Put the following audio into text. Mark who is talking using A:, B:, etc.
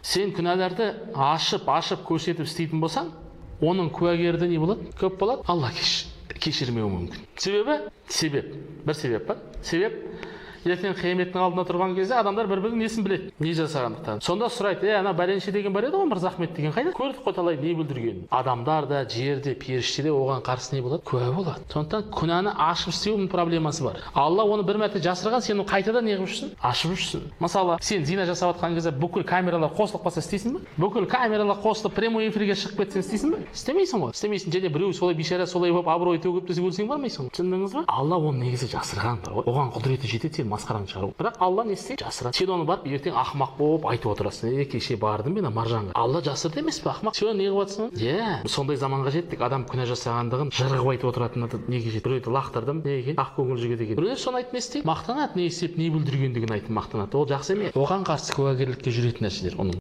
A: Сен күнәларды ашып көрсетіп істейтін болсаң, оның куәгері де не болады? Көп болады. Алла кешірмеуі мүмкін. Себебі, себеп. Бір себеп бар. Себеп, ертең қияметтің алдында тұрған кезде адамдар бір-бірінің несін біледі, не жасағандықтан. Сонда сұрайды, ана бәленше деген бар еді ғой, Мырзахмет деген қайда? Көрдік қой талай не бүлдіргенін. Адамдар да, жерде, періште де оған қарсы не болады? Куә болады. Сондықтан күнәні ашып істеудің проблемасы бар. Алла оны бір мәрте жасырған, сен оны қайтадан не қылып жүрсің? Ашып жүрсің. Мысалы, сен зина жасап жатқан кезде бүкіл камералар қосылып қалса істейсің бе? Бүкіл камералар қосылып прямой эфирге шығып кетсең істейсің бе? Істемейсің ғой. Істемейсің. Және біреу солай бейшара солай болып абырой төгіп десе өлсең бармайсың ғой. Түсіндіңіз ба? Алла оны негізі жасырған бар ғой. Оған құдіреті жетеді сен масқараңды шығару. Бірақ Алла не істейді? Жасырады. Сен оны барып ертең ақымақ болып айтып отырасың. Кеше бардым мен Маржанға. Алла жасырды емес пе, ақымақ? Сен не қылып жатрсың? Иә, сондай заманға жеттік. Адам күнә жасағандығын жыр қылып айтып отыратынына неге жетті? Біреуді лақтырдым, не екен? Ақ көңіл жігіт екен. Біреулер соны айтып не істейді? Мақтанады, не істеп, не бүлдіргендігін айтып мақтанады. Ол жақсы емес. Оған қарсы куәгерлікке жүретін нәрселер оның.